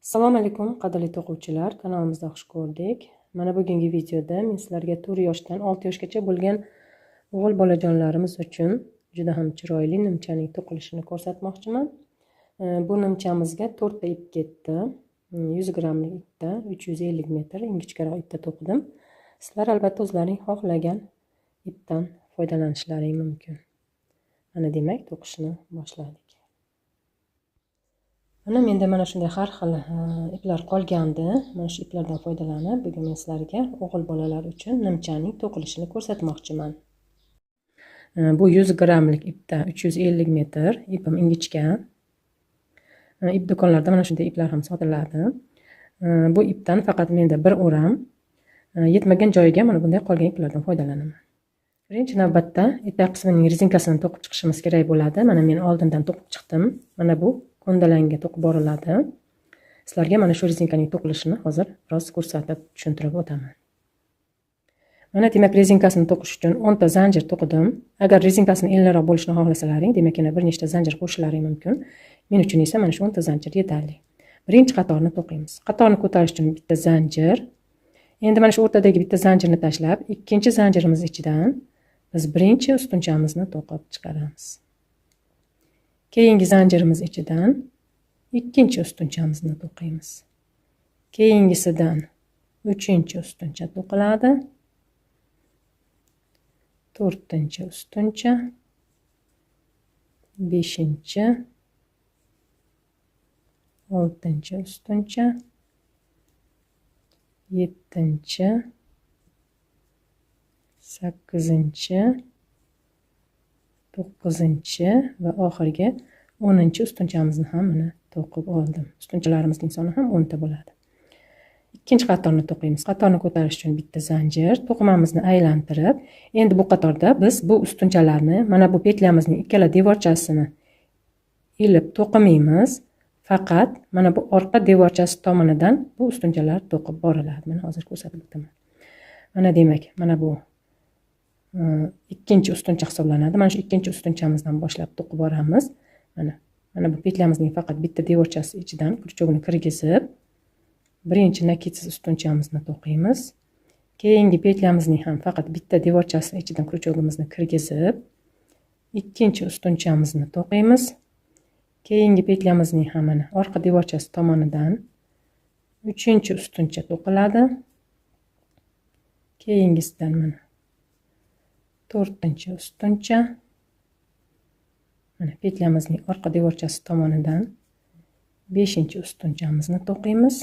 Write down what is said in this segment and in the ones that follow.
Assalomu alaykum qadrli to'quvchilar, kanalimizda xush ko'rdik. Mana bugungi videoda men sizlarga 4 yoshdan 6 yoshgacha bo'lgan o'g'il bolajonlarimiz uchun juda ham chiroyli nimchaning to'qilishini ko'rsatmoqchiman. Bu nimchamizga 4 ta ip ketdi. 100 grammlik ipda 350 metr ingichkaroq ipda to'qidim. Sizlar albatta o'zlaring xohlagan ipdan foydalanishlaring mumkin. Mana demak to'qishni boshladik. Mana menda mana shunday har xil iplar qolgandi. Mana shu iplardan foydalanib bugun men sizlarga o'g'il bolalar uchun nimchaning to'qilishini ko'rsatmoqchiman. Bu 100 grammlik ipda 350 metr ipim ingichka. Ip do'konlarda mana shunday iplar ham sotiladi. Bu ipdan faqat menda bir o'ram yetmagan joyiga mana bunday qolgan iplardan foydalanaman. Birinchi navbatda etak qismining rezinkasini to'qib chiqishimiz kerak bo'ladi. Mana men oldindan to'qib chiqdim. Mana bu ko'ndalangga to'qib boriladi. Sizlarga mana shu rezinkaning to'qilishini hozir biroz ko'rsatib tushuntirib o'taman. Mana demak rezinkasini to'qish uchun 10 ta zanjir to'qidim. Agar rezinkasini enliroq bo'lishini xohlasalaring, demak yana bir nechta zanjir qo'shishlaring mumkin. Men uchun esa mana shu 10 ta zanjir yetarli. Birinchi qatorni to'qiymiz. Qatorni ko'tarish uchun bitta zanjir. Endi mana shu o'rtadagi bitta zanjirni tashlab, ikkinchi zanjirimiz ichidan biz birinchi ustunchamizni to'qib chiqaramiz. Keyingi zanjirimiz ichidan ikkinchi ustunchamizni to'qiymiz. Keyingisidan uchinchi ustuncha to'qiladi. To'rtinchi ustuncha, beshinchi, oltinchi ustuncha, yettinchi, sakkizinchi, to'qqizinchi va oxirgi 10 ustunchamizni ham mana to'qib oldim. Ustunchalarimizning soni ham 10 ta bo'ladi. Ikkinchi qatorni to'qiymiz. Qatorni ko'tarish uchun bitta zanjir, to'qimamizni aylantirib, endi bu qatorda biz bu ustunchalarni mana bu petlyamizning ikkala devorchasini ilib to'qimaymiz. Faqat mana bu orqa devorchasi tomonidan bu ustunchalar to'qib boriladi. Mana hozir ko'rsatib o'taman. Mana demak, mana bu ikkinchi ustuncha hisoblanadi. Mana shu ikkinchi ustunchamizdan boshlab to'qib boramiz. Mana bu petlyamizning faqat bitta devorchasi ichidan крючокni kirgizib, birinchi nakidsiz ustunchamizni to'qiymiz. Keyingi petlyamizning ham faqat bitta devorchasi ichidan крючогimizni kirgizib, ikkinchi ustunchamizni to'qiymiz. Keyingi petlyamizning ham mana orqa devorchasi tomonidan uchinchi ustuncha to'qiladi. Keyingisidan mana to'rtinchi ustuncha, mana petlyamizning orqa devorchasi tomonidan beshinchi ustunchamizni to'qiymiz.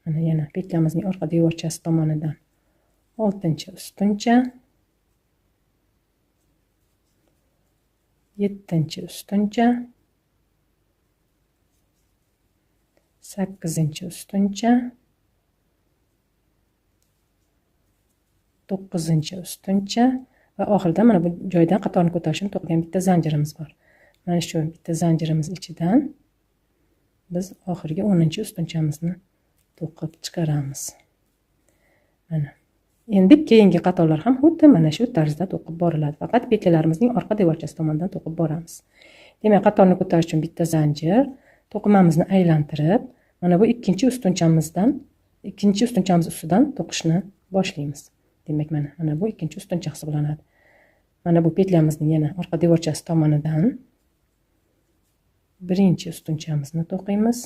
Mana yana petlyamizning orqa devorchasi tomonidan oltinchi ustuncha, yettinchi ustuncha, sakkizinchi ustuncha, to'qqizinchi ustuncha va oxirida mana bu joydan qatorni ko'tarish uchun to'qigan bitta zanjirimiz bor. Mana shu bitta zanjirimiz ichidan biz oxirgi 10-ustunchamizni to'qib chiqaramiz. Mana endi keyingi qatorlar ham xuddi mana shu tarzda to'qib boriladi. Faqat petlyalarimizning orqa devorchasi tomonidan to'qib boramiz. Demak, qatorni ko'tarish uchun bitta zanjir, to'qimamizni aylantirib, mana bu ikkinchi ustunchamiz ustidan to'qishni boshlaymiz. Demak, mana bu ikkinchi ustuncha hisoblanadi. Mana bu petlyamizning yana orqa devorchasi tomonidan birinchi ustunchamizni to'qiymiz.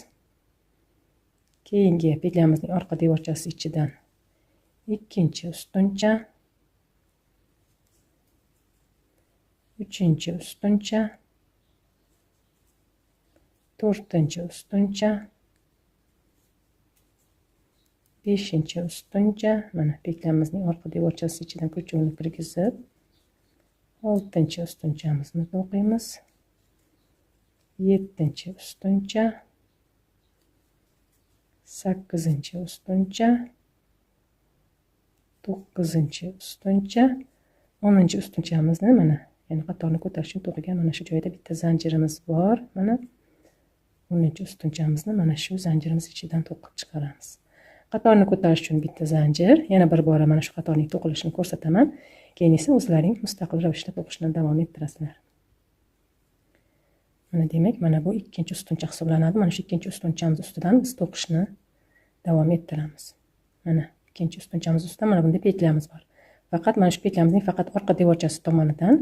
Keyingi petlyamizning orqa devorchasi ichidan ikkinchi ustuncha, uchinchi ustuncha, to'rtinchi ustuncha, beshinchi ustuncha, mana petlyamizning orqa devorchasi ichidan крючокni kirgizib, oltinchi ustunchamizni to'qiymiz. Yettinchi ustuncha, sakkizinchi ustuncha, to'qqizinchi ustuncha, 10 ustunchamizni mana ya'ni qatorni ko'tarish uchun to'qigan mana shu joyda bitta zanjirimiz bor. Mana 10 ustunchamizni mana shu zanjirimiz ichidan to'qib chiqaramiz. Qatorni ko'tarish uchun bitta zanjir, yana bir bora mana shu qatorning to'qilishini ko'rsataman. Keyin esa o'zlaring mustaqil ravishda to'qishni davom ettirasizlar. Mana demak, mana bu ikkinchi ustuncha hisoblanadi. Mana shu ikkinchi ustunchamiz ustidan biz to'qishni davom ettiramiz. Mana ikkinchi ustunchamiz ustidan mana bunday petlyamiz bor. Faqat mana shu petlyamizning faqat orqa devorchasi tomonidan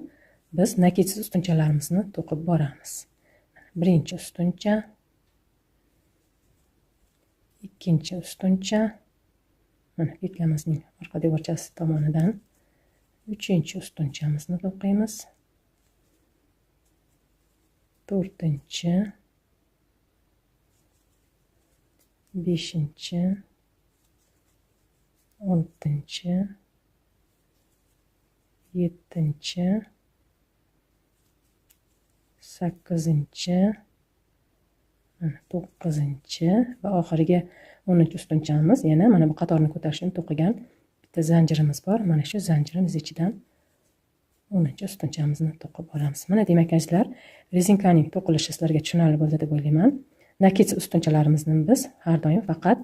biz nakidsiz ustunchalarimizni to'qib boramiz. Birinchi ustuncha, ikkinchi ustuncha, mana petlyamizning orqa devorchasi tomonidan uchinchi ustunchamizni to'qiymiz. To'rtinchi, beshinchi, oltinchi, yettinchi, sakkizinchi, to'qqizinchi va oxirgi 10 ustunchamiz. Yana mana bu qatorni ko'tarish uchun to'qigan bitta zanjirimiz bor. Mana shu zanjirimiz ichidan 10 ustunchamizni to'qib olamiz. Mana demak azizlar, rezinkaning to'qilishi sizlarga tushunarli bo'ldi deb o'ylayman. Nakidsiz ustunchalarimizni biz har doim faqat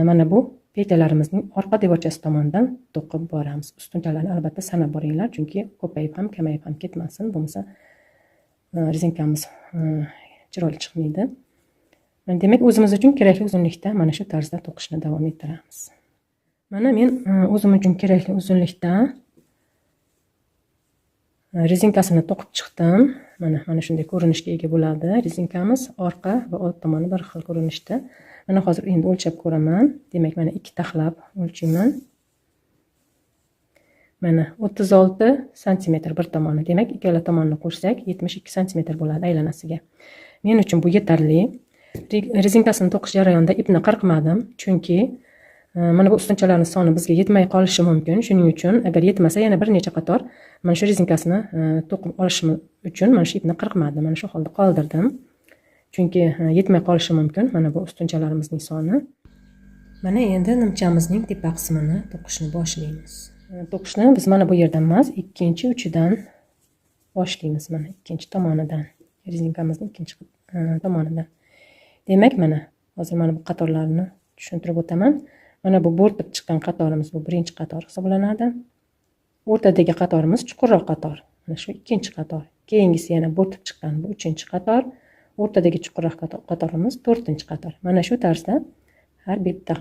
mana bu petlyalarimizning orqa devorchasi tomonidan to'qib boramiz. Ustunchalarni albatta sanab boringlar, chunki ko'payib ham kamayib ham ketmasin, bo'lmasa rezinkamiz chiroyli chiqmaydi. Demak, o'zimiz uchun kerakli uzunlikda mana shu tarzda to'qishni davom ettiramiz. Mana men o'zim uchun kerakli uzunlikda rezinkasini to'qib chiqdim. Mana shunday ko'rinishga ega bo'ladi rezinkamiz. Orqa va old tomoni bir xil ko'rinishda. Mana hozir endi o'lchab ko'raman. Demak, mana ikki taxlab o'lchayman. Mana 36 santimetr bir tomoni. Demak, ikkala tomonni qo'shsak 72 santimetr bo'ladi aylanasiga. Men uchun bu yetarli. Rezinkasini to'qish jarayonida ipni qirqmadim, chunki mana bu ustunchalarning soni bizga yetmay qolishi mumkin. Shuning uchun agar yetmasa yana bir necha qator mana shu rezinkasini to'qib olishim uchun mana shu ipni qirqmadim, mana shu holda qoldirdim. Chunki yetmay qolishi mumkin mana bu ustunchalarimizning soni. Mana endi nimchamizning tepa qismini to'qishni boshlaymiz. To'qishni biz mana bu yerdan emas, ikkinchi uchidan boshlaymiz, mana ikkinchi tomonidan, rezinkamizning ikkinchi tomonidan. Demak, mana hozir mana bu qatorlarni tushuntirib o'taman. Mana bu bo'rtib chiqqan qatorimiz bu birinchi qator hisoblanadi. O'rtadagi qatorimiz chuqurroq qator. Mana shu ikkinchi qator. Keyingisi yana bo'rtib chiqqan bu uchinchi qator. O'rtadagi chuqurroq qatorimiz to'rtinchi qator. Mana shu tarzda har bitta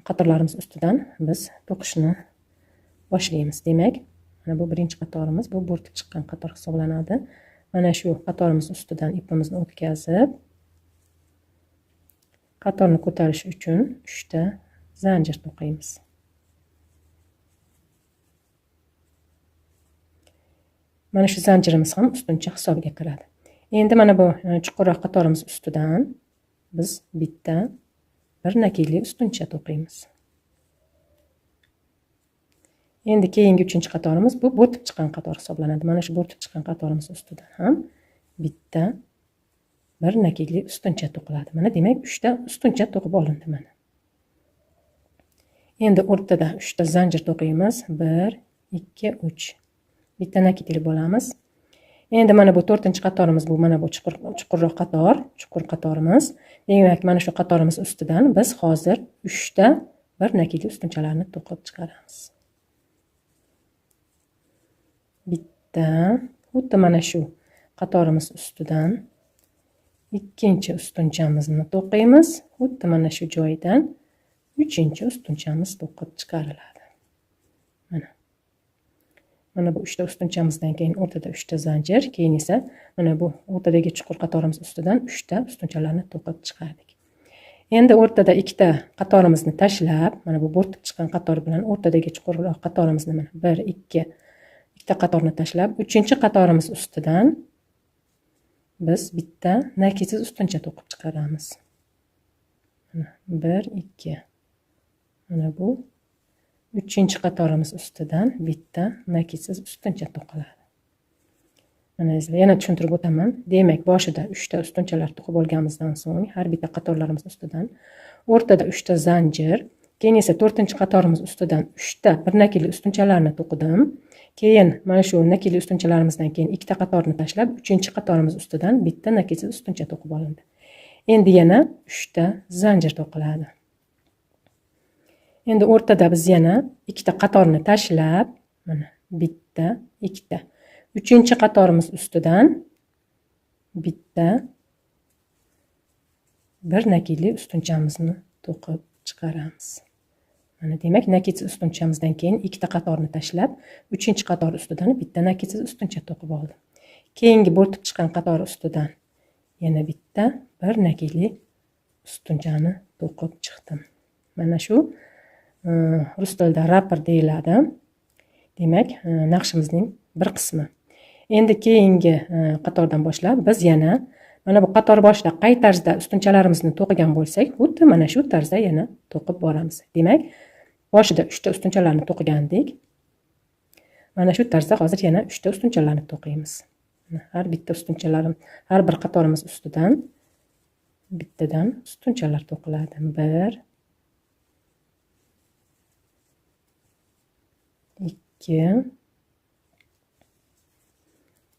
qatorlarimiz ustidan biz to'qishni boshlaymiz. Demak, mana bu birinchi qatorimiz bu bo'rtib chiqqan qator hisoblanadi. Mana shu qatorimiz ustidan ipimizni o'tkazib, qatorni ko'tarish uchun 3 ta zanjir to'qiymiz. Mana shu zanjirimiz ham ustuncha hisobiga kiradi. Endi mana bu chuqurroq qatorimiz ustidan biz bitta bir nakili ustuncha to'qiymiz. Endi keyingi uchinchi qatorimiz bu bo'rtib chiqqan qator hisoblanadi. Mana shu bo'rtib chiqqan qatorimiz ustidan ham bitta bir nakili ustuncha to'qiladi. Mana demak 3 ta ustuncha to'qib olindi mana. Endi o'rtada 3 ta zanjir to'qiymiz. 1 2 3. Bitta nakili bo'lamiz. Endi mana bu to'rtinchi qatorimiz bu mana bu chuqurroq qator, chuqur qatorimiz. Demak, mana shu qatorimiz ustidan biz hozir 3 ta bir nakili ustunchalarni to'qib chiqaramiz. Bitta, xuddi mana shu qatorimiz ustidan ikkinchi ustunchamizni to'qiymiz. Xuddi mana shu joydan uchinchi ustunchamiz to'qib chiqariladi. Mana. Mana bu 3 ta ustunchamizdan keyin o'rtada 3 ta zanjir, keyin esa mana bu o'rtadagi chuqur qatorimiz ustidan 3 ta ustunchalarni to'qib chiqardik. Endi o'rtada 2 ta qatorimizni tashlab, mana bu bo'rtib chiqqan qator bilan o'rtadagi chuqurroq qatorimizni mana 1 2 ikkita qatorni tashlab, uchinchi qatorimiz ustidan biz bitta nakisiz ustuncha to'qib chiqaramiz. Mana 1 2. Mana bu uchinchi qatorimiz ustidan bitta nakisiz ustuncha to'qiladi. Mana sizlar yana tushuntirib o'taman. Demak, boshida 3 ta ustunchalar to'qib olganimizdan so'ng har bitta qatorlarimiz ustidan o'rtada 3 ta zanjir, keyin esa to'rtinchi qatorimiz ustidan 3 ta bir nakili ustunchalarni to'qidim. Keyin mana shu nakili ustunchalarimizdan keyin 2 ta qatorni tashlab, uchinchi qatorimiz ustidan bitta nakisiz ustuncha to'qib olindi. Endi yana 3 ta zanjir to'qiladi. Endi o'rtada biz yana 2 ta qatorni tashlab, mana bitta, ikkita. Uchinchi qatorimiz ustidan bitta bir nakidli ustunchamizni to'qib chiqaramiz. Mana demak, nakidsiz ustuncha,mizdan keyin ikkita qatorni tashlab, uchinchi qator ustidan bitta nakidsiz ustuncha to'qib oldim. Keyingi bo'rtib chiqqan qator ustidan yana bitta bir nakidli ustunchani to'qib chiqdim. Mana shu rus tilida rapor deyiladi. Demak, naqshimizning bir qismi. Endi keyingi qatordan boshlab biz yana mana bu qator boshida qay tarzda ustunchalarimizni to'qigan bo'lsak, xuddi mana shu tarzda yana to'qib boramiz. Demak, boshida 3 ta ustunchalarni to'qigandik. Mana shu tarzda hozir yana 3 ta ustunchalarni to'qiymiz. Har bitta ustunchalarim, har bir qatorimiz ustidan bittadan ustunchalar to'qiladi. 1 2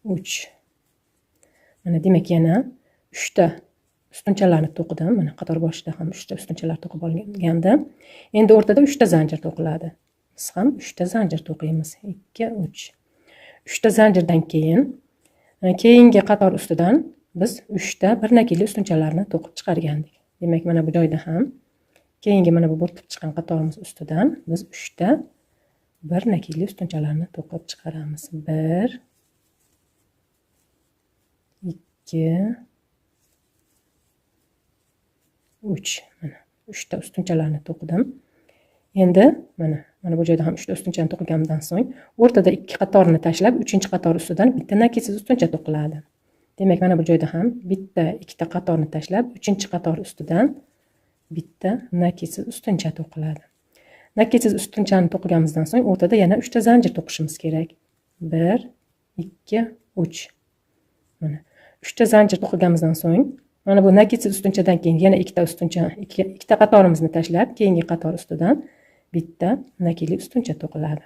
3. Mana demak yana 3 ta ustunchalarni to'qidim. Mana qator boshida ham 3 ta ustunchalar to'qib olgandim. Endi o'rtada 3 ta zanjir to'qiladi. Biz ham 3 ta zanjir to'qiymiz. 2 3. 3 ta zanjirdan keyin keyingi qator ustidan biz 3 ta bir nakili ustunchalarni to'qib chiqargandik. Demak, mana bu joyda ham keyingi mana bu bo'rtib chiqqan qatorimiz ustidan biz 3 ta bir nakili ustunchalarni to'qib chiqaramiz. 1 2 3. Mana 3 ta ustunchalarni to'qidim. Endi mana bu joyda ham 3 ta ustunchani to'qiganimdan so'ng o'rtada 2 qatorni tashlab 3-qator ustidan bitta nakidsiz ustuncha to'qiladi. Demak, mana bu joyda ham bitta, ikkita qatorni tashlab 3-qator ustidan bitta nakidsiz ustuncha to'qiladi. Nakidsiz ustunchani to'qiganimizdan so'ng o'rtada yana 3 ta zanjir to'qishimiz kerak. 1 2 3. Mana 3 ta zanjir to'qiganimizdan so'ng mana bu nakidsiz ustunchadan keyin yana ikkita ustuncha, ikkita qatorimizni tashlab keyingi qator ustidan bitta nakili ustuncha to'qiladi.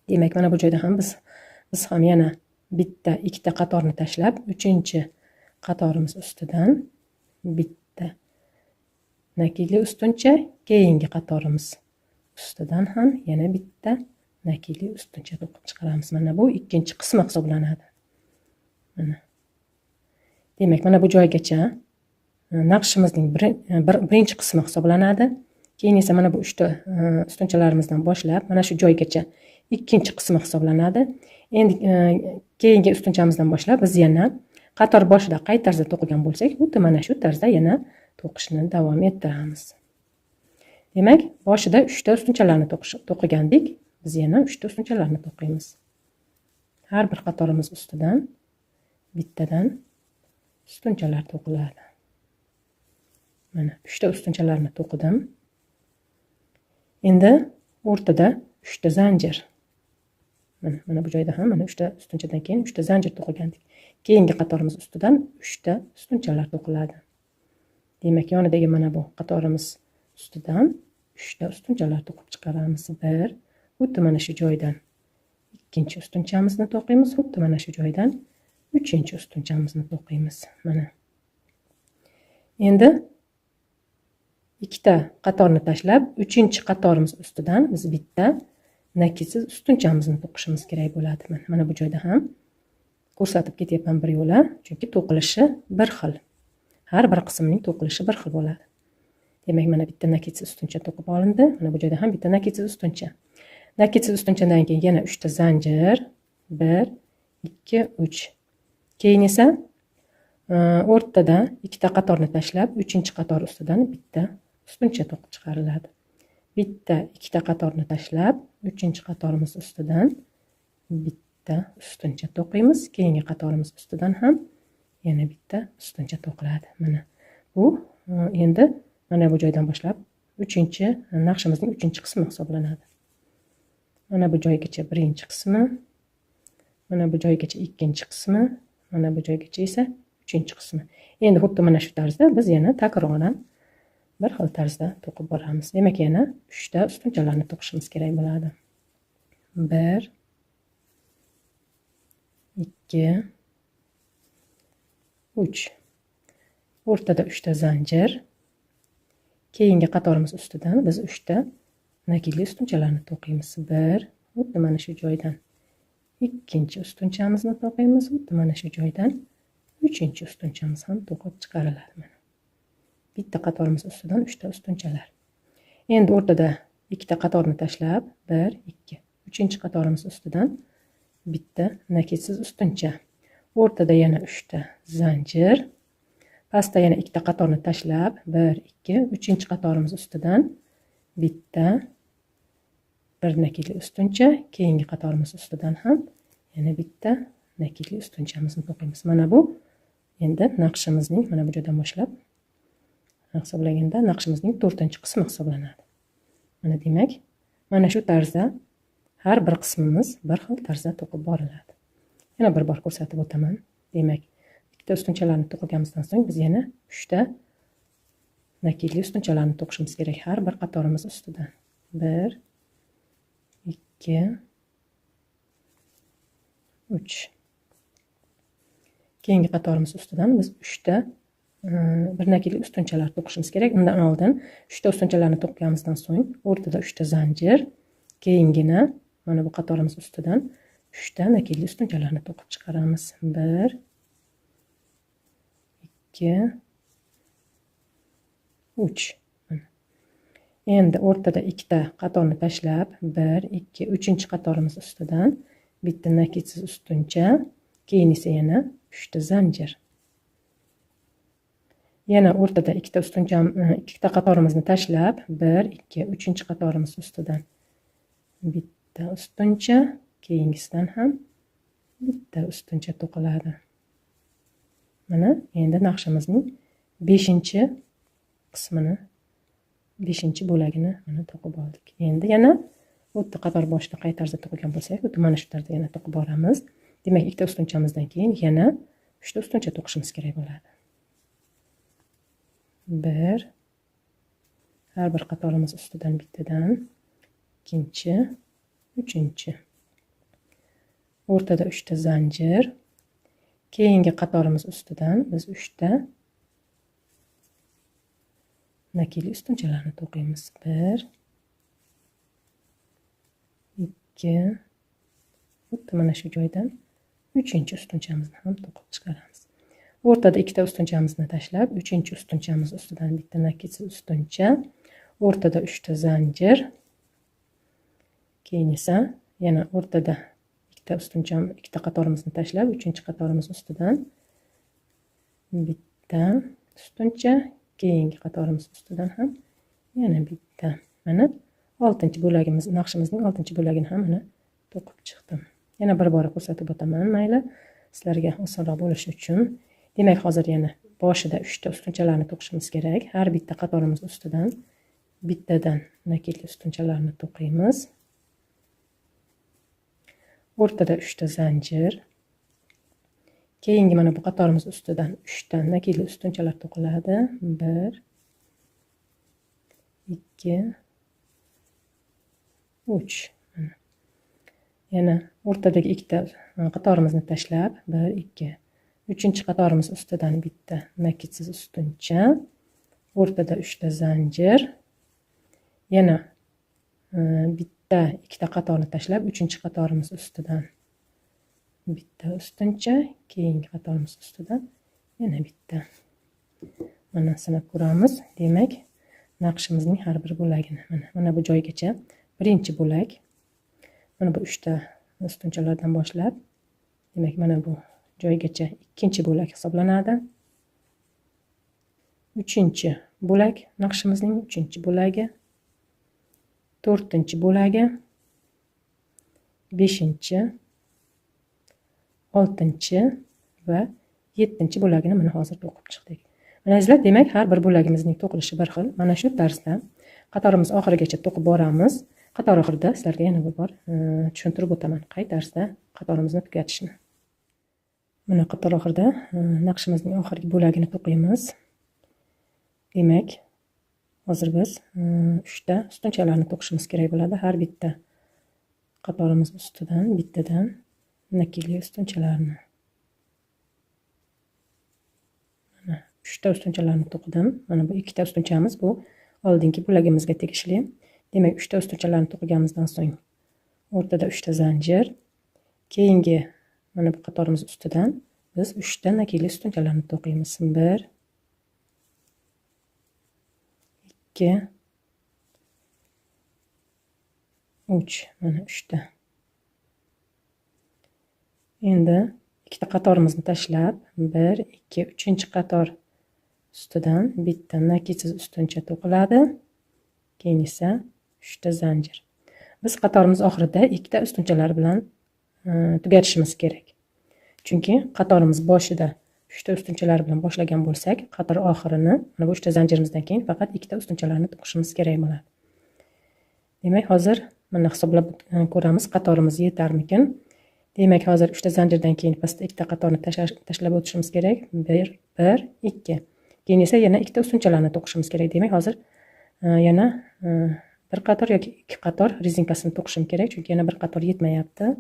Demak, mana bu joyda ham biz ham yana bitta, ikkita qatorni tashlab 3-qatorimiz ustidan bitta nakili ustuncha, keyingi qatorimiz ustidan ham yana bitta nakili ustuncha to'qib chiqaramiz. Mana bu ikkinchi qismi hisoblanadi. Mana. Demak, mana bu joygacha naqshimizning birinchi qismi hisoblanadi. Keyin esa mana bu 3 ta ustunchalarimizdan boshlab mana shu joygacha ikkinchi qismi hisoblanadi. Endi keyingi ustunchamizdan boshlab biz yana qator boshida qay tarzda to'qigan bo'lsak, xuddi mana shu tarzda yana to'qishni davom ettiramiz. Demak, boshida 3 ta ustunchalarni to'qigandik, biz yana 3 ta ustunchalarni to'qiymiz. Har bir qatorimiz ustidan bittadan ustunchalar to'qiladi. Mana 3 ta ustunchalarni to'qidim. Endi o'rtada 3 ta zanjir. Mana bu joyda ham mana 3 ta ustunchadan keyin 3 ta zanjir to'qigandik. Keyingi qatorimiz ustidan 3 ta ustunchalar to'qiladi. Demak, yonidagi mana bu qatorimiz ustidan 3 ta ustunchalar to'qib chiqaramiz. 1, xuddi mana shu joydan ikkinchi ustunchamizni to'qiymiz, xuddi mana shu joydan 3-chi ustunchamizni to'qiymiz. Mana. Endi ikkita qatorni tashlab 3-qatorimiz ustidan biz bitta nakidsiz ustunchamizni to'qishimiz kerak bo'ladi. Mana bu joyda ham ko'rsatib ketyapman bir yo'la, chunki to'qilishi bir xil. Har bir qismning to'qilishi bir xil bo'ladi. Demak, mana bitta nakidsiz ustuncha to'qib olindi. Mana bu joyda ham bitta nakidsiz ustuncha. Nakidsiz ustunchadan keyin yana 3 ta zanjir. 1 2 3. Keyin esa o'rtada ikkita qatorni tashlab 3-qator ustidan bitta ustuncha to'qib chiqariladi. Bitta, ikkita qatorni tashlab 3-qatorimiz ustidan bitta ustuncha to'qiymiz. Keyingi qatorimiz ustidan ham yana bitta ustuncha to'qiladi. Mana bu endi mana bu joydan boshlab 3-chi naqshimizning 3-qismi hisoblanadi. Mana bu joygacha 1-qismi, mana bu joygacha 2-qismi, mana bu joygacha esa 3-qismi. Endi xuddi mana shu tarzda biz yana takroran bir xil tarzda to'qib boramiz. Demak, yana 3 ta ustunchalarni to'qishimiz kerak bo'ladi. 1 2 3. O'rtada 3 ta zanjir. Keyingi qatorimiz ustidan biz 3 ta nakili ustunchalarni to'qiymiz. 1, xuddi mana shu joydan ikkinchi ustunchamizni to'qiymiz, xuddi mana shu joydan Uchinchi ustunchamiz ham to'qib chiqariladi. Mana bitta qatorimiz ustidan 3 ta ustunchalar. Endi o'rtada 2 ta qatorni tashlab 1, 2, 3 qatorimiz ustidan bitta nakidsiz ustuncha. O'rtada yana 3 ta zanjir. Pastda yana 2 ta qatorni tashlab 1, 2, 3 qatorimiz ustidan bitta bir nakidli ustuncha, keyingi qatorimiz ustidan ham yana bitta nakidli ustunchamizni to'qiymiz. Mana bu endi naqshimizning mana bu joydan boshlab hisoblaganda naqshimizning 4-qismi hisoblanadi. Mana demak, mana shu tarzda har bir qismimiz bir xil tarzda to'qib boriladi. Yana bir bor ko'rsatib o'taman. Demak, 2 ta ustunchalarni to'qiganimizdan so'ng biz yana 3 ta nakidli ustunchalarni to'qishimiz kerak har bir qatorimiz ustidan. 1, 2, 3. Keyingi qatorimiz ustidan biz 3 ta bir nakidli ustunchalar to'qishimiz kerak. Undan oldin 3 ta ustunchalarni to'qiganimizdan so'ng o'rtada 3 ta zanjir, keyingina mana bu qatorimiz ustidan 3 ta nakidli ustunchalarni to'qib chiqaramiz. 1, 2, 3. Endi o'rtada 2 ta qatorni tashlab 1, 2, 3 qatorimiz ustidan bitta nakidsiz ustuncha, keyin esa yana 3 ta zanjir. Yana o'rtada 2 ta ustuncha, 2 ta qatorimizni tashlab 1, 2, 3 qatorimiz ustidan bitta ustuncha, keyingisidan ham bitta ustuncha to'qiladi. Mana endi naqshimizning 5-qismini, 5-bo'lagini mana to'qib oldik. Endi yana o'tta qator boshida qay tarzda to'qigan bo'lsak, xuddi mana shu tarzda yana to'qib boramiz. Demak, 2 ta ustunchamizdan keyin yana 3 ta ustuncha to'qishimiz kerak bo'ladi. 1, har bir qatorimiz ustidan bittadan, 2, 3. O'rtada 3 ta zanjir. Keyingi qatorimiz ustidan biz 3 ta nakili ustunchalarni to'qiymiz. 1, 2, xuddi mana shu joydan 3 ustunchamizni ham to'qib chiqaramiz. O'rtada 2 ta ustunchamizni tashlab, 3 ustunchamiz ustidan bitta nakidsiz ustuncha, o'rtada 3 ta zanjir. Keyin esa yana o'rtada 2 ta ustuncham, 2 ta qatorimizni tashlab, 3 qatorimiz ustidan bitta ustuncha, keyingi qatorimiz ustidan ham yana bitta. Mana 6-bo'lagimiz, naqshimizning 6-bo'lagini ham mana to'qib chiqdim. Yana bir bora ko'rsatib o'taman, mayli, sizlarga osonroq bo'lishi uchun. Demak, hozir yana boshida 3 ta ustunchalarni to'qishimiz kerak. Har bitta qatorimiz ustidan bittadan nakidli ustunchalarni to'qiymiz. O'rtada 3 ta zanjir. Keyingi mana bu qatorimiz ustidan 3 ta nakidli ustunchalar to'qiladi. 1, 2, 3. Yana o'rtadagi 2 ta qatorimizni tashlab 1, 2, 3 qatorimiz ustidan bitta nakidsiz ustuncha, o'rtada 3 ta zanjir. Yana bitta 2 ta qatorni tashlab 3 qatorimiz ustidan bitta ustuncha, keyingi qatorimiz ustidan yana bitta. Mana sanab ko'ramiz. Demak, naqshimizning har bir bo'lagini mana bu joygacha birinchi bo'lak, mana bu 3 ta ustunchalardan boshlab, demak mana bu joygacha 2 bo'lak hisoblanadi. 3 bo'lak naqshimizning 3 bo'lagi, 4 bo'lagi, 5, 6 va 7 bo'lagini mana hozir to'qib chiqdik. Mana azizlar, demak har bir bo'lagimizning to'qilishi bir xil. Mana shu tarzda qatorimiz oxirigacha to'qib boramiz. Qator oxirida sizlarga yana bir bor tushuntirib o'taman qay tarzda qatorimizni tugatishni. Mana qator oxirida naqshimizning oxirgi bo'lagini to'qiymiz. Demak, hozir biz 3 ta ustunchalarni to'qishimiz kerak bo'ladi. Har bitta qatorimiz ustidan bittadan nakili ustunchalarni. Mana 3 ta ustunchalarni to'qidim. Mana bu 2 ta ustunchamiz bu oldingi bo'lagimizga tegishli. Demak, 3 ta ustunchalarni to'qiganimizdan so'ng o'rtada 3 ta zanjir, keyingi mana bu qatorimiz ustidan biz 3 ta nakili ustunchalarni to'qiymiz. 1 2 3, mana 3 ta. Endi ikkita qatorimizni tashlab 1 2 3 qator ustidan bitta nakidsiz ustuncha to'qiladi. Keyin esa 3 ta zanjir. Biz qatorimiz oxirida ikkita ustunchalar bilan tugatishimiz kerak. Chunki qatorimiz boshida 3 ta ustunchalar bilan boshlagan bo'lsak, qator oxirini mana bu 3 ta zanjirimizdan keyin faqat ikkita ustunchalarni to'qishimiz kerak bo'ladi. Demak, hozir mana hisoblab ko'ramiz, qatorimiz yetarmikin. Demak, hozir 3 ta zanjirdan keyin pastda ikkita qatorni tashlab o'tishimiz kerak. 1 1 2. Keyin esa yana ikkita ustunchalarni to'qishimiz kerak. Demak, hozir yana bir qator yoki 2 qator rezinkasini to'qishim kerak, chunki yana bir qator yetmayapti.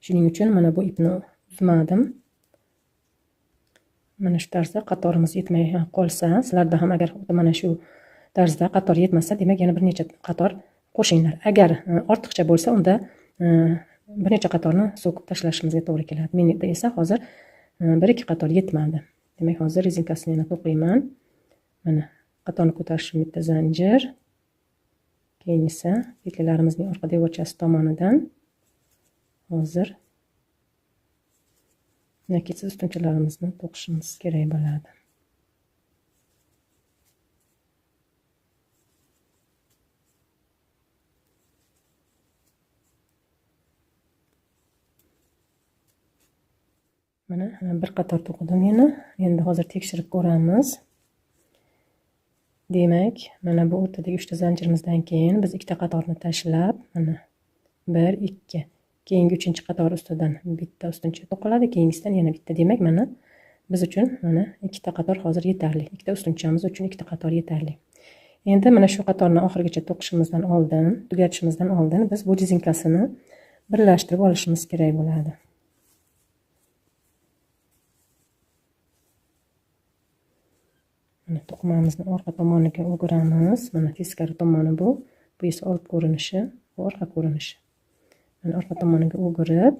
Shuning uchun mana bu ipni uzmadim. Mana shu tarzda qatorimiz yetmay qolsa, sizlarda ham agar mana shu tarzda qator yetmasa, demak yana bir necha qator qo'shinglar. Agar ortiqcha bo'lsa, unda bir necha qatorni so'kib tashlashimizga to'g'ri keladi. Menda esa hozir 1-2 qator yetmadi. Demak, hozir rezinkasini yana to'qiyman. Mana qatorni ko'tarishim bitta zanjir. Keyin esa petlalarimizning orqa devorchasi tomonidan hozir nakidsiz ustunchalarimizni to'qishimiz kerak bo'ladi. Mana bir qator to'qidim yana. Endi hozir tekshirib ko'ramiz. Demak, mana bu o'rtadagi 3 ta zanjirimizdan keyin biz ikkita qatorni tashlab, mana 1 2, keyingi 3-qator ustidan bitta ustuncha to'qiladi, keyingisidan yana bitta. Demak, mana biz uchun mana ikkita qator hozir yetarli. Ikkita ustunchamiz uchun ikkita qator yetarli. Endi mana shu qatorni oxirigacha to'qishimizdan oldin, tugatishimizdan oldin biz bu rezinkasini birlashtirib olishimiz kerak bo'ladi. Mana to'qimamizni orqa tomoniga o'giramiz. Mana teskari tomoni bu, bu esa old ko'rinishi, bu orqa ko'rinishi. Mana orqa tomoniga o'girib,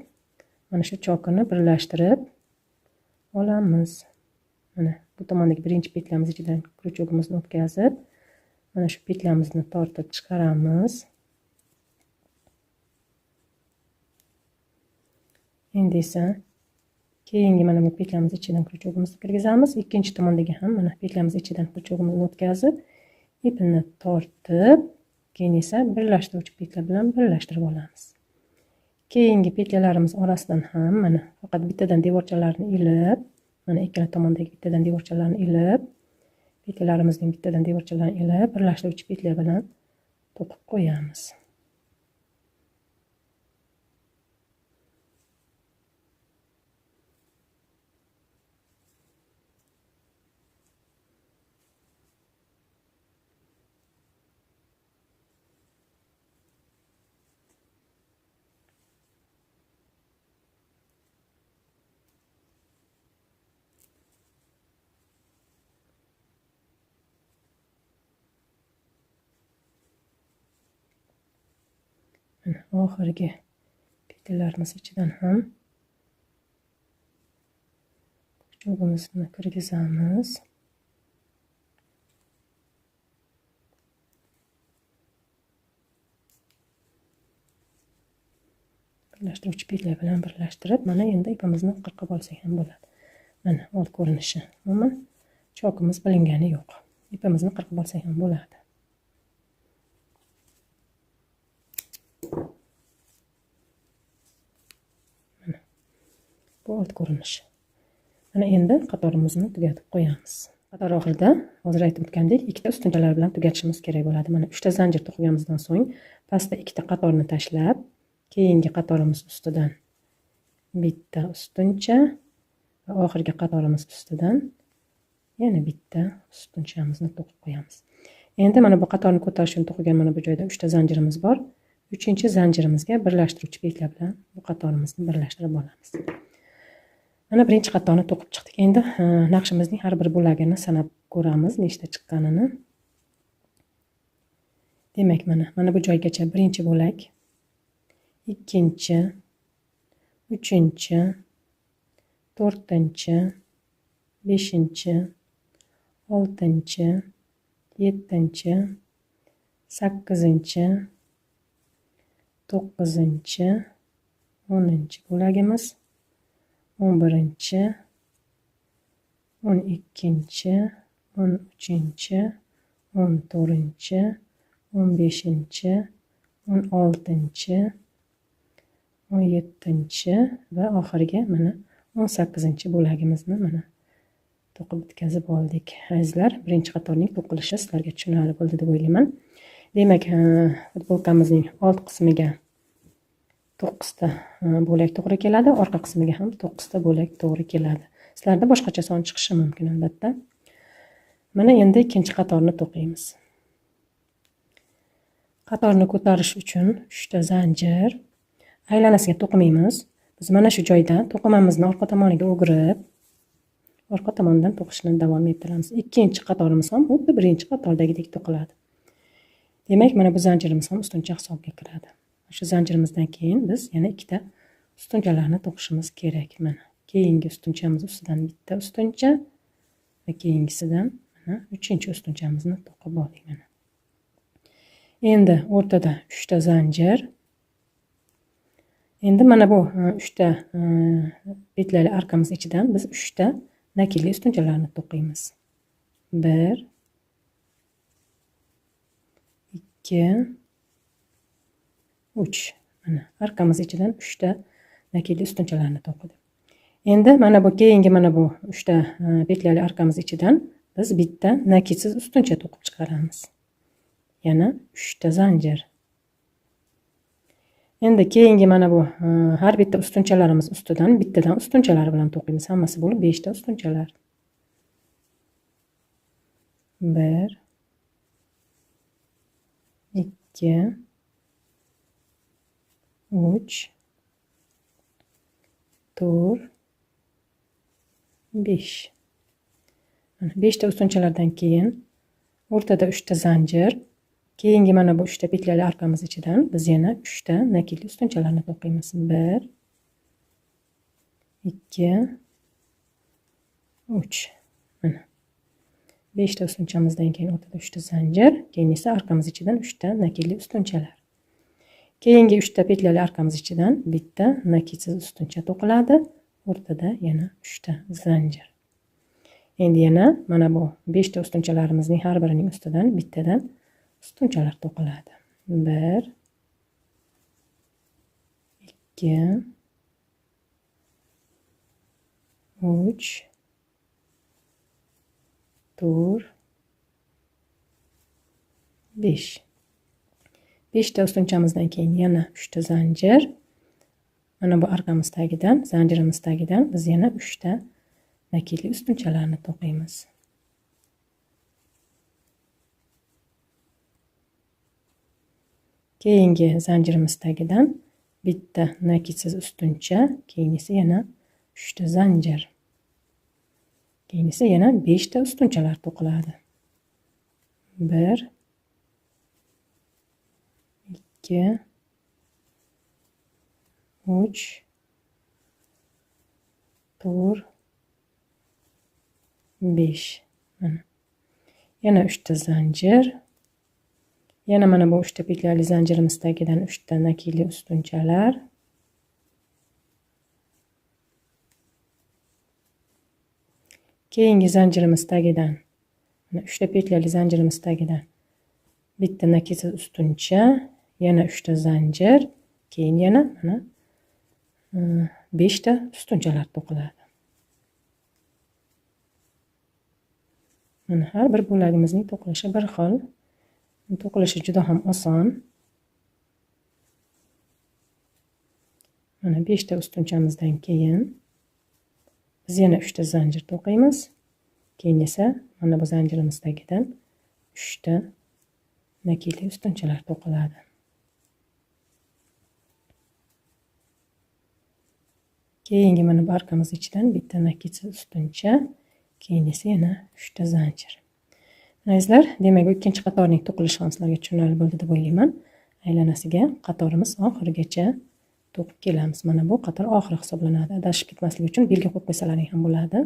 mana shu chokini birlashtirib olamiz. Mana bu tomondagi birinchi petlamiz ichidan kryuchogimizni o'tkazib, mana shu petlamizni tortib chiqaramiz. Endi esa keyingi mana bu petlamiz ichidan kryuchogimizni kirgizamiz. Ikkinchi tomondagi ham mana petlamiz ichidan kryuchogimizni o'tkazib, ipini tortib, keyin esa birlashtiruvchi petla bilan birlashtirib olamiz. Keyingi petlalarimiz orasidan ham mana faqat bittadan devorchalarni ilib, mana ikkala tomondagi bittadan devorchalarni ilib, petlalarimizning bittadan devorchalarini ilib, birlashtiruvchi petla bilan to'qib qo'yamiz. Oxirgi petlalarimiz ichidan ham kryuchogimizni kirgizamiz. Birlashtiruvchi petla bilan birlashtirib, mana endi ipimizni qirqib olsak ham bo'ladi. Mana old ko'rinishi. Umuman chokimiz bilingani yo'q. Ipimizni qirqib olsak ham bo'ladi. Mana bu old ko'rinishi. Mana endi qatorimizni tugatib qo'yamiz. Qator oxirida hozir aytib o'tgandek ikkita ustunchalar bilan tugatishimiz kerak bo'ladi. Mana 3 ta zanjir to'qiganimizdan so'ng pastda ikkita qatorni tashlab, keyingi qatorimiz ustidan bitta ustuncha va oxirgi qatorimiz ustidan yana bitta ustunchamizni to'qib qo'yamiz. Endi mana bu qatorni ko'tarish uchun to'qigan mana bu joyda 3 ta zanjirimiz bor. 3-zanjirimizga birlashtiruvchi petla bilan bu qatorimizni birlashtirib olamiz. Mana birinchi qatorni to'qib chiqdik. Endi naqshimizning har bir bo'lagini sanab ko'ramiz, nechta chiqqanini. Demak, mana bu joygacha birinchi bo'lak, ikkinchi, uchinchi, to'rtinchi, beshinchi, oltinchi, yettinchi, sakkizinchi, to'qqizinchi, 10 bo'lagimiz, 11, 12, 13, 14, 15, 16, 17 va oxirgi mana 18 bo'lagimizni mana to'qib bitkazib oldik. Azizlar, birinchi qatorning to'qilishi sizlarga tushunarli bo'ldi deb o'ylayman. Demak, futbolkamizning old qismiga 9 ta bo'lak to'g'ri keladi, orqa qismiga ham 9 ta bo'lak to'g'ri keladi. Sizlarda boshqacha son chiqishi mumkin albatta. Mana endi ikkinchi qatorni to'qiymiz. Qatorni ko'tarish uchun 3 ta zanjir aylanasiga to'qimaymiz. Biz mana shu joyda to'qimamizni orqa tomoniga o'girib, orqa tomondan to'qishni davom ettiramiz. Ikkinchi qatorimiz ham xuddi birinchi qatordagidek to'qiladi. Demak, mana bu zanjirimiz ham ustuncha hisobga kiradi. Shu zanjirimizdan keyin biz yana ikkita ustunchalarni to'qishimiz kerak. Mana keyingi ustunchamiz ustidan bitta ustuncha va keyingisidan mana uchinchi ustunchamizni to'qib oldik mana. Endi o'rtada 3 ta zanjir. Endi mana bu 3 ta petlali arkamiz ichidan biz 3 ta nakilli ustunchalarni to'qiymiz. 1 2 3. Mana arkamiz ichidan 3 ta nakilli ustunchalarni to'qidik. Endi mana bu keyingi mana bu 3 ta petlali arkamiz ichidan biz bitta nakilsiz ustuncha to'qib chiqaramiz. Yana 3 ta zanjir. Endi keyingi mana bu har bitta ustunchalarimiz ustidan bittadan ustunchalar bilan to'qiymiz. Hammasi bo'lib 5 ta ustunchalar. 1 2 3 4 5. Mana 5 ta ustunchalardan keyin o'rtada 3 ta zanjir. Keyingi mana bu 3 ta petlali arkamiz ichidan biz yana 3 ta nakilli ustunchalarni to'qiymiz. 1 2 3. Mana 5 ta ustunchamizdan keyin o'rtada 3 ta zanjir, keyin esa arkamiz ichidan 3 ta nakilli ustunchalar. Keyingi 3 ta petlali arkamiz ichidan bitta nakilsiz ustuncha to'qiladi, o'rtada yana 3 ta zanjir. Endi yana mana bu 5 ta ustunchalarimizning har birining ustidan bittadan ustunchalar to'qiladi. 1 2 3 4 5. 5 ta ustunchamizdan keyin yana 3 ta zanjir. Mana bu arkamiz tagidan, zanjirimiz tagidan biz yana 3 ta nakilli ustunchalarni to'qiymiz. Keyingi zanjirimiz tagidan bitta nakilsiz ustuncha, keyin esa yana 3 ta zanjir. Keyin esa yana 5 ta ustunchalar to'qiladi. 1 2 3 4 5. Mana yana 3 ta zanjir. Yana mana bu 3 ta petlali zanjirimiz tagidan 3 ta nakilli ustunchalar. Keyingi zanjirimiz tagidan mana 3 ta petlali zanjirimiz tagidan bitta nakilsiz ustuncha, yana 3 ta zanjir, keyin yana mana 5 ta ustunchalar to'qiladi. Mana har bir bo'lagimizning to'qilishi bir xil. To'qilishi juda ham oson. Mana 5 ta ustunchamizdan keyin biz yana 3 ta zanjir to'qiymiz. Keyin esa mana bu zanjirimiz tagidan 3 ta nakilli ustunchalar to'qiladi. Keyingi mana bu arkamiz ichidan bitta nakilsiz ustuncha, keyin esa yana 3 ta zanjir. Azizlar, demak bu ikkinchi qatorning to'qilishi ham sizlarga tushunarli bo'ldi deb o'ylayman. Aylanasiga qatorimiz oxirigacha to'qib kelamiz. Mana bu qator oxiri hisoblanadi. Adashib ketmaslik uchun belgi qo'yib qo'ysalaring ham bo'ladi.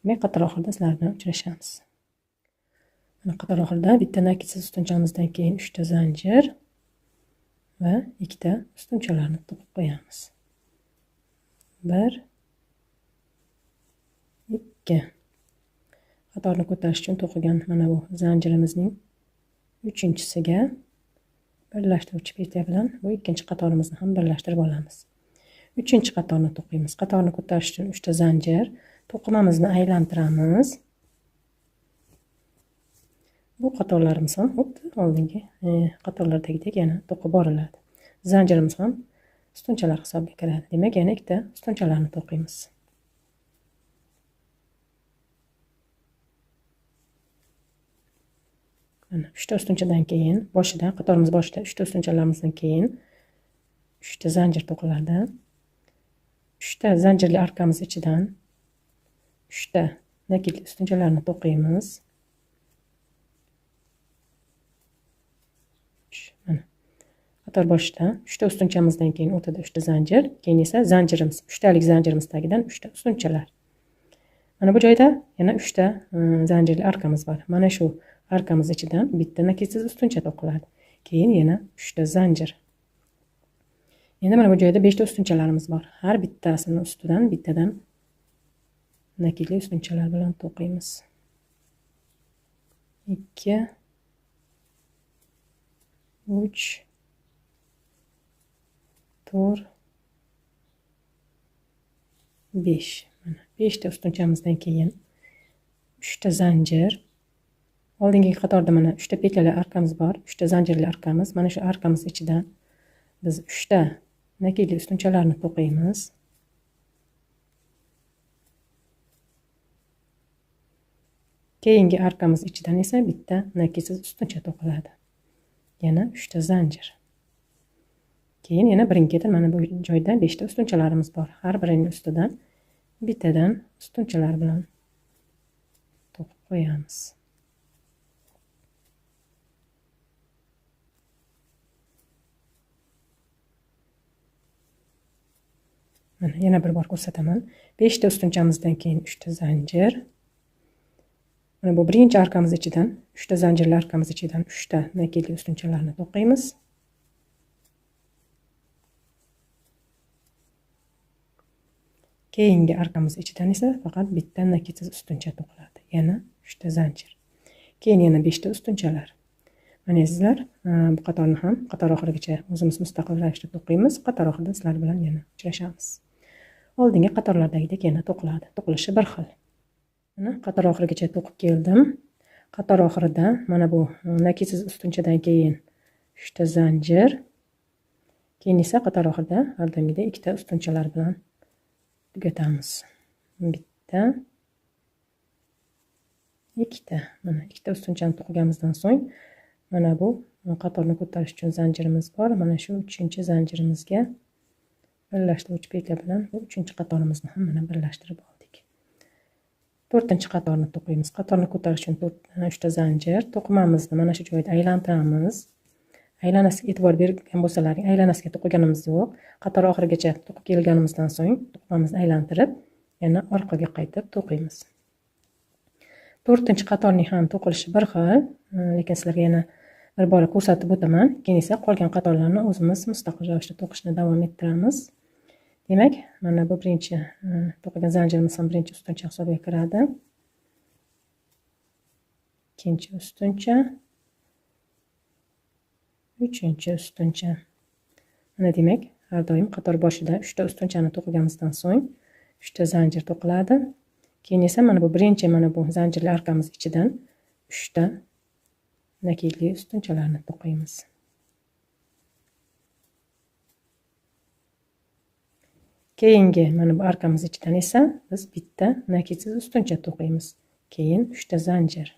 Demak, qator oxirida sizlar bilan uchrashamiz. Mana qator oxirida bitta nakidsiz ustunchamizdan keyin 3 ta zanjir va 2 ta ustunchalarni to'qib qo'yamiz. 1 2. Qatorni ko'tarish uchun to'qigan mana bu zanjirimizning 3-chisiga birlashtiruvchi petya bilan bu ikkinchi qatorimizni ham birlashtirib olamiz. 3-qatorni to'qiymiz. Qatorni ko'tarish uchun 3 ta zanjir, to'qimamizni aylantiramiz. Bu qatorlarimiz ham xuddi oldingi qatorlardagidek yana to'qib boriladi. Zanjirimiz ham ustunchalar hisobiga kiradi. Demak, yana 2 ta ustunchalarni to'qiymiz. Mana 3 ta ustunchadan keyin boshida, qatorimiz boshida 3 ta ustunchalarimizdan keyin 3 ta zanjir to'qiladi. 3 ta zanjirli arkamiz ichidan 3 ta nakitli ustunchalarni to'qiymiz. Mana qator boshida 3 ta ustunchamizdan keyin o'rtada 3 ta zanjir, keyin esa zanjirimiz, 3 talik zanjirimiz tagidan 3 ta ustunchalar. Mana bu joyda yana 3 ta zanjirli arkamiz bor. Mana shu arkamiz ichidan bitta nakitsiz ustuncha to'qiladi. Keyin yana 3 ta zanjir. Endi mana bu joyda 5 ta ustunchalarimiz bor. Har bittasini ustidan bittadan nakitli ustunchalar bilan to'qiymiz. 2 3 4 5. Mana 5 ta ustunchamizdan keyin 3 ta zanjir. Oldingi qatorda mana 3 ta petlyali arkamiz bor, 3 ta zanjirli arkamiz. Mana shu arkamiz ichidan biz 3 ta nakitli ustunchalarni to'qiymiz. Keyingi arkamiz ichidan esa bitta nakitsiz ustuncha to'qiladi. Yana 3 ta zanjir. Keyin yana birin-ketin mana bu joyda 5 ta ustunchalarimiz bor. Har birining ustidan bittadan ustunchalar bilan to'qib qo'yamiz. Mana yana bir bor ko'rsataman. 5 ta ustunchamizdan keyin 3 ta zanjir. Mana bu birinchi arkamiz ichidan 3 ta zanjirli arkamiz ichidan 3 ta nakitli ustunchalarni to'qiymiz. Keyingi arkamiz ichidan esa faqat bitta nakitsiz ustuncha to'qiladi. Yana 3 ta zanjir. Keyin yana 5 ta ustunchalar. Mana azizlar, bu qatorni ham qator oxirigacha o'zimiz mustaqil ravishda to'qiymiz. Qator oxirida sizlar bilan yana uchrashamiz. Oldingi qatorlardagidek yana to'qiladi. To'qilishi bir xil. Mana qator oxirigacha to'qib keldim. Qator oxirida mana bu nakitsiz ustunchadan keyin 3 ta zanjir. Keyin esa qator oxirida har doimgidek 2 ta ustunchalar bilan tugatamiz. Bitta, ikkita. Mana 2 ta ustunchani to'qiganimizdan so'ng mana bu qatorni ko'tarish uchun zanjirimiz bor. Mana shu 3-zanjirimizga birlashtiruvchi petla bilan bu 3-qatorimizni ham mana birlashtirib oldik. 4-qatorni to'qiymiz. Qatorni ko'tarish uchun 3 ta zanjir. To'qimamizni mana shu joyda aylantiramiz. Aylanasiga e'tibor bergan bo'lsalaring, aylanasiga to'qiganimiz yo'q. Qator oxirigacha to'qib kelganimizdan so'ng to'qimamizni aylantirib, yana orqaga qaytib to'qiymiz. 4-qatorning ham to'qilishi bir xil, lekin sizlarga yana bir bora ko'rsatib o'taman. Keyin esa qolgan qatorlarni o'zimiz mustaqil ravishda to'qishni davom ettiramiz. Demak, mana bu birinchi to'qigan zanjirimiz ham birinchi ustuncha hisobiga kiradi. Ikkinchi ustuncha, 3-ustuncha. Mana demak, har doim qator boshida 3 ta ustunchani to'qiganimizdan so'ng 3 ta zanjir to'qiladi. Keyin esa mana bu birinchi mana bu zanjirli arkamiz ichidan 3 ta nakitli ustunchalarni to'qiymiz. Keyingi mana bu arkamiz ichidan esa biz bitta nakitsiz ustuncha to'qiymiz. Keyin 3 ta zanjir.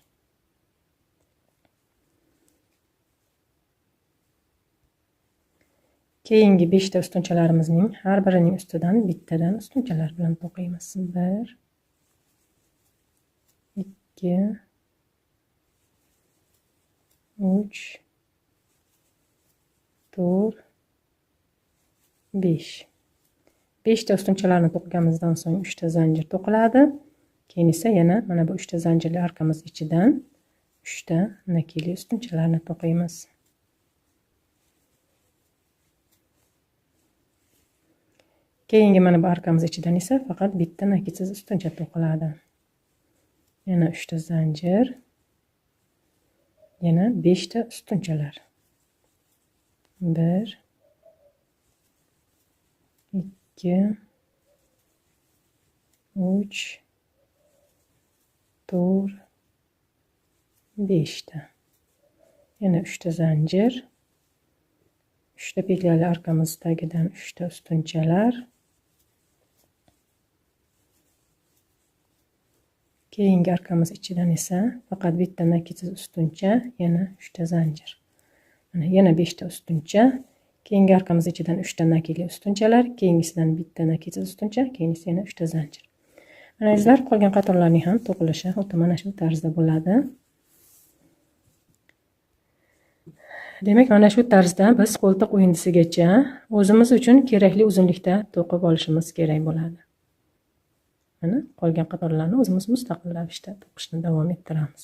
Keyingi 5 ta ustunchalarimizning har birining ustidan bittadan ustunchalar bilan to'qiymiz. 1 2 3 4 5. 5 ta ustunchalarni to'qiganimizdan so'ng 3 ta zanjir to'qiladi. Keyin esa yana mana bu 3 ta zanjirli arkamiz ichidan 3 ta nakili ustunchalarni to'qiymiz. Keyingi mana bu arkamiz ichidan esa faqat bitta nakidsiz ustuncha to'qiladi. Yana 3 ta zanjir, yana 5 ta ustunchalar. 1 2 3 4 5 ta. Yana 3 ta zanjir, 3 ta petlyali arkamiz tagidan 3 ta ustunchalar. Keyingi arkamiz ichidan esa faqat bitta nakidsiz ustuncha, yana 3 ta zanjir. Mana yana 5 ta ustuncha. Keyingi arkamiz ichidan 3 ta nakidli ustunchalar, keyingisidan bitta nakidsiz ustuncha, keyingisi yana 3 ta zanjir. Mana azizlar, qolgan qatorlarning ham to'qilishi xuddi mana shu tarzda bo'ladi. Demak, mana shu tarzda biz qo'ltiq o'yindisigacha o'zimiz uchun kerakli uzunlikda to'qib olishimiz kerak bo'ladi. Mana qolgan qatorlarni o'zimiz mustaqil ravishda to'qishni davom ettiramiz.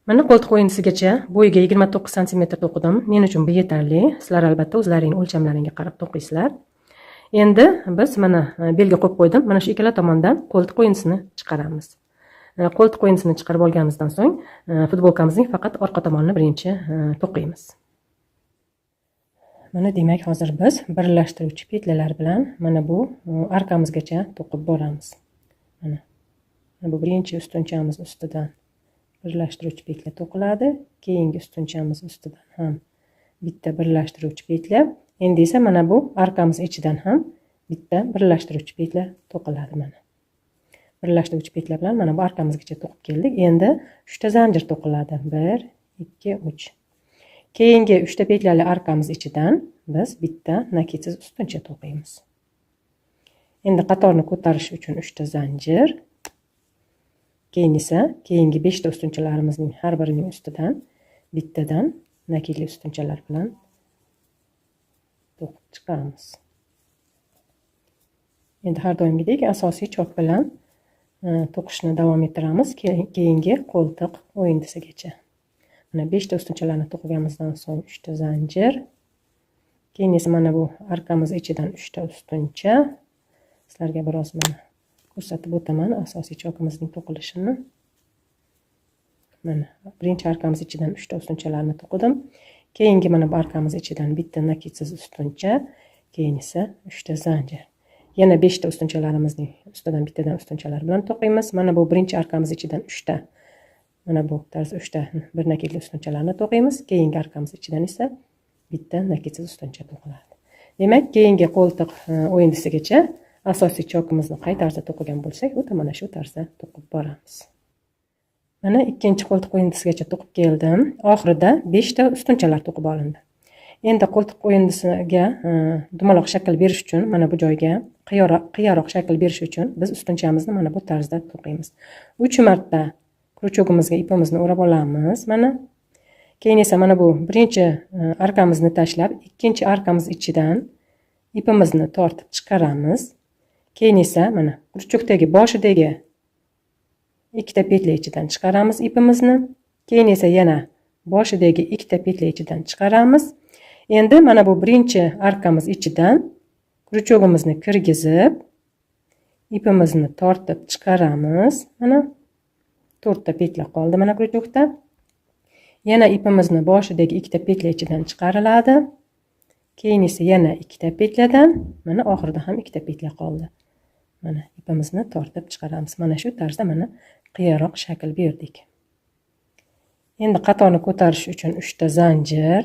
Mana qo'ltiq o'yindisigacha bo'yiga 29 sm to'qidim. Men uchun bu yetarli. Sizlar albatta o'zlaring o'lchamlaringga qarab to'qiysizlar. Endi biz mana belga qo'yib qo'ydim. Mana shu ikkala tomondan qo'ltiq o'yindisini chiqaramiz. Qo'ltiq o'yindisini chiqarib olganimizdan so'ng futbolkamizning faqat orqa tomonini birinchi to'qiymiz. Mana demak, hozir biz birlashtiruvchi petlalar bilan mana bu arkamizgacha to'qib boramiz. Mana bu birinchi ustunchamiz ustidan birlashtiruvchi petla to'qiladi. Keyingi ustunchamiz ustidan ham bitta birlashtiruvchi petla. Endi esa mana bu arkamiz ichidan ham bitta birlashtiruvchi petla to'qiladi. Mana birlashtiruvchi petla bilan mana bu arkamizgacha to'qib keldik. Endi 3 ta zanjir to'qiladi. 1 2 3. Keyingi 3 ta petlali arkamiz ichidan biz bitta nakidsiz ustuncha to'qiymiz. Endi qatorni ko'tarish uchun 3 ta zanjir. Keyin esa keyingi 5 ta ustunchalarimizning har birining ustidan bittadan nakidli ustunchalar bilan to'qib chiqamiz. Endi har doimgidek asosiy chok bilan to'qishni davom ettiramiz keyingi qo'ltiq o'yindisigacha. Mana 5 ta ustunchalarni to'qiganimizdan so'ng 3 ta zanjir. Keyin esa mana bu arkamiz ichidan 3 ta ustuncha. Sizlarga biroz mana ko'rsatib o'taman asosiy chokimizning to'qilishini. Mana birinchi arkamiz ichidan 3 ta ustunchalarni to'qidim. Keyingi mana bu arkamiz ichidan bitta nakidsiz ustuncha, keyin esa 3 ta zanjir. Yana 5 ta ustunchalarimizning ustidan bittadan ustunchalar bilan to'qiymiz. Mana bu birinchi arkamiz ichidan 3 ta, mana bu tarzda 3 ta bir nakidli ustunchalarni to'qiymiz. Keyingi arkamiz ichidan esa bitta nakidsiz ustuncha to'qiladi. Demak, keyingi qo'ltiq o'yindisigacha asosiy chokimizni qay tarzda to'qigan bo'lsak, u mana shu tarzda to'qib boramiz. Mana ikkinchi qo'ltiq o'yindisigacha to'qib keldim. Oxirida 5 ta ustunchalar to'qib olindi. Endi qo'ltiq o'yindisiga dumaloq shakl berish uchun mana bu joyga qiyaroq shakl berish uchun biz ustunchamizni mana bu tarzda to'qiymiz. 3 marta kruchogimizga ipimizni o'rab olamiz. Mana keyin esa mana bu birinchi arkamizni tashlab, ikkinchi arkamiz ichidan ipimizni tortib chiqaramiz. Keyin esa mana kruchokdagi boshidagi ikkita petla ichidan chiqaramiz ipimizni. Keyin esa yana boshidagi ikkita petla ichidan chiqaramiz. Endi mana bu birinchi arkamiz ichidan kruchogimizni kirgizib, ipimizni tortib chiqaramiz. Mana 4 ta petla qoldi mana kruchokda. Yana ipimizni boshidagi ikkita petla ichidan chiqariladi. Keyin esa yana ikkita petladan, mana oxirida ham ikkita petla qoldi. Mana ipimizni tortib chiqaramiz. Mana shu tarzda mana qiyaroq shakl berdik. Endi qatorni ko'tarish uchun 3 ta zanjir,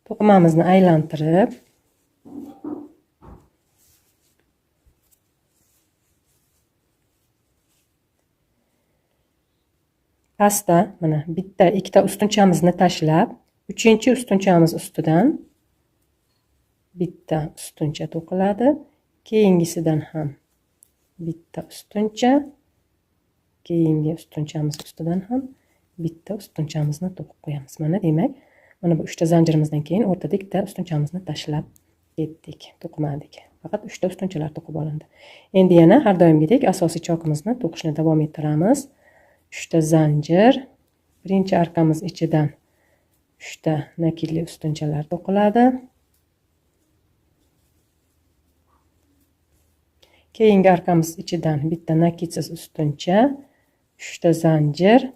to'qimamizni aylantirib, pastda mana bitta ikkita ustunchamizni tashlab, 3-chi ustunchamiz ustidan bitta ustuncha to'qiladi. Keyingisidan ham bitta ustuncha, keyingi ustunchamiz ustidan ham bitta ustunchamizni to'qib qo'yamiz. Mana demak, mana bu 3 ta zanjirimizdan keyin o'rtada ikkita ustunchamizni tashlab Ketdik, to'qimadik. Faqat 3 ta ustunchalar to'qib olindi. Endi yana har doimgidek asosiy chokimizni to'qishni davom ettiramiz. 3 ta zanjir, birinchi arkamiz ichidan 3 ta nakidli ustunchalar to'qiladi. Keyingi arkamiz ichidan bitta nakidsiz ustuncha, 3 ta zanjir,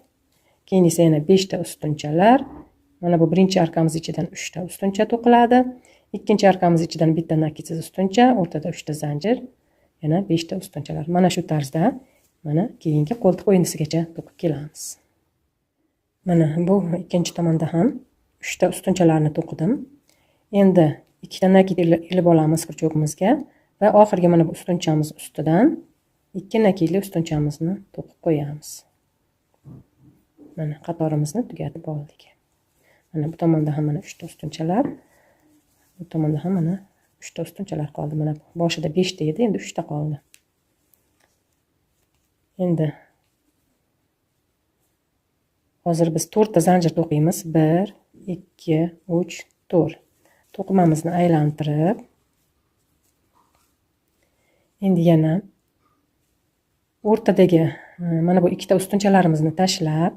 keyin esa yana 5 ta ustunchalar. Mana bu birinchi arkamiz ichidan 3 ta ustuncha to'qiladi. Ikkinchi arkamiz ichidan bitta nakidsiz ustuncha, o'rtada 3 ta zanjir, yana 5 ta ustunchalar. Mana shu tarzda mana keyingi qo'ltiq o'yindisigacha to'qib kelamiz. Mana bu ikkinchi tomonda ham 3 ta ustunchalarni to'qidim. Endi 2 ta nakid ilib olamiz крючогimizga va oxirgi mana bu ustunchamiz ustidan 2 nakidli ustunchamizni to'qib qo'yamiz. Mana qatorimizni tugatib oldik. Mana bu tomonda ham mana 3 ta ustunchalar, bu tomonda ham mana 3 ta ustunchalar qoldi. Mana boshida 5 ta edi, endi 3 ta qoldi. Endi hozir biz 4 ta zanjir to'qiymiz. 1, 2, 3, 4. To'qimamizni aylantirib, endi yana o'rtadagi mana bu 2 ta ustunchalarimizni tashlab,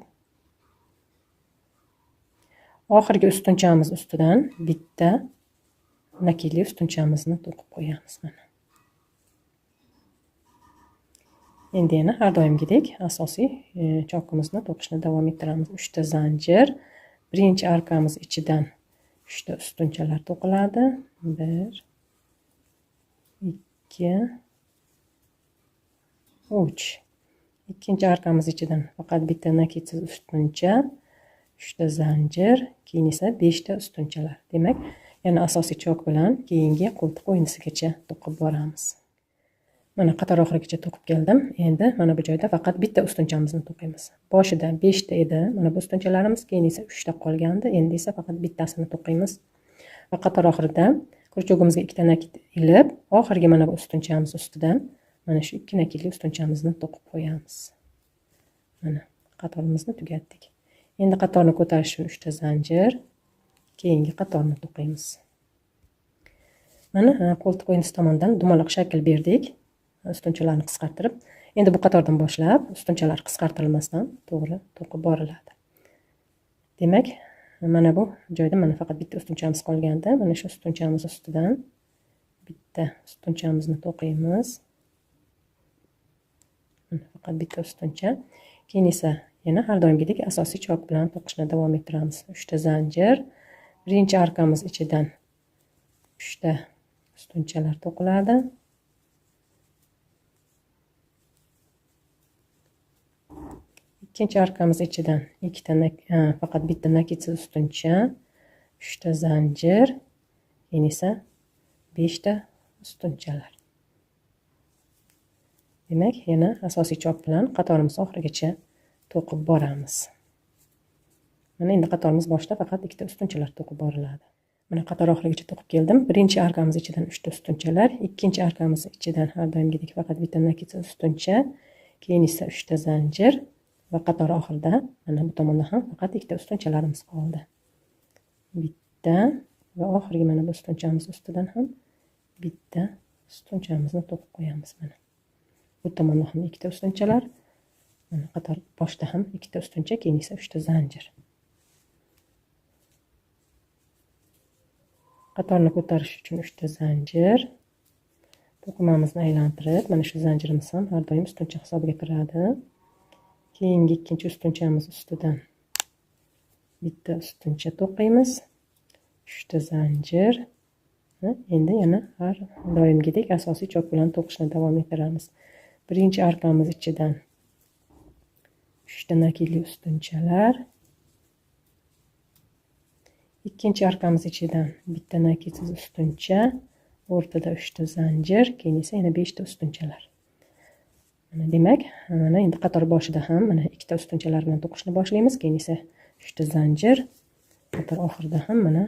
oxirgi ustunchamiz ustidan bitta nakidli ustunchamizni to'qib qo'yamiz mana. Endi yana har doimgidek asosiy chokimizni to'qishni davom ettiramiz. 3 ta zanjir, birinchi arkamiz ichidan 3 ta ustunchalar to'qiladi. 1, 2, 3. Ikkinchi arkamiz ichidan faqat bitta nakidsiz ustuncha, 3 ta zanjir, keyin esa 5 ta ustunchalar. Demak, yana asosiy chok bilan keyingi qo'ltiq o'yindisigacha to'qib boramiz. Mana qator oxirigacha to'qib keldim. Endi mana bu joyda faqat bitta ustunchamizni to'qiymiz. Boshida 5 ta edi mana bu ustunchalarimiz, keyin esa 3 ta qolgandi. Endi esa faqat bittasini to'qiymiz. Va qator oxirida крючогimizga 2 ta nakid ilib, oxirgi mana bu ustunchamiz ustidan mana shu 2 nakidli ustunchamizni to'qib qo'yamiz. Mana qatorimizni tugatdik. Endi qatorni ko'tarish uchun 3 ta zanjir, keyingi qatorni to'qiymiz. Mana qo'ltiq o'yindisi tomonidan dumaloq shakl berdik, ustunchalarni qisqartirib. Endi bu qatordan boshlab ustunchalar qisqartirilmasdan to'g'ri to'qib boriladi. Demak, mana bu joyda mana faqat bitta ustunchamiz qolganda, mana shu ustunchamiz ustidan bitta ustunchamizni to'qiymiz. Mana faqat bitta ustuncha. Keyin esa yana har doimgidek asosiy chok bilan to'qishni davom ettiramiz. 3 ta zanjir, birinchi arkamiz ichidan 3 ta ustunchalar to'qiladi. Ikkinchi arkamiz ichidan 2 ta faqat bitta nakidsiz ustuncha, 3 ta zanjir, keyin esa 5 ta ustunchalar. Demak, yana asosiy chok bilan qatorimiz oxirigacha to'qib boramiz. Mana endi qatorimiz boshida faqat 2 ta ustunchalar to'qib boriladi. Mana qator oxirigacha to'qib keldim. Birinchi arkamiz ichidan 3 ta ustunchalar, ikkinchi arkamiz ichidan har doimgidek faqat bitta nakidsiz ustuncha, keyin esa 3 ta zanjir va qator oxirida mana bu tomonda ham faqat 2 ta ustunchalarimiz qoldi. Bitta va oxirgi mana bu ustunchamiz ustidan ham bitta ustunchamizni to'qib qo'yamiz mana. Bu tomonda ham 2 ta ustunchalar, mana qator boshida ham 2 ta ustuncha, keyin esa 3 ta zanjir. Qatorni ko'tarish uchun 3 ta zanjir, to'qimamizni aylantirib, mana shu zanjirimiz ham har doim ustuncha hisobiga kiradi. Keyingi ikkinchi ustunchamiz ustidan bitta ustuncha to'qiymiz, 3 ta zanjir. Endi yana har doimgidek asosiy chok bilan to'qishni davom ettiramiz. Birinchi arkamiz ichidan 3 ta nakidli ustunchalar, ikkinchi arkamiz ichidan bitta nakidsiz ustuncha, o'rtada 3 ta zanjir, keyin esa yana 5 ta ustunchalar. Mana demak, mana endi qator boshida ham mana 2 ta ustunchalar bilan to'qishni boshlaymiz, keyin esa 3 ta zanjir, qator oxirida ham mana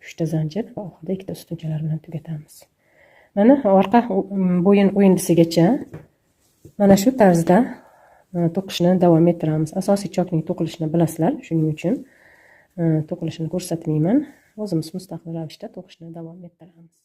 3 ta zanjir va oxirida 2 ta ustunchalar bilan tugatamiz. Mana orqa bo'yin o'yindisigacha mana shu tarzda to'qishni davom ettiramiz. Asosiy chokning to'qilishini bilasizlar, shuning uchun to'qilishini ko'rsatmayman. O'zimiz mustaqil ravishda to'qishni davom ettiramiz.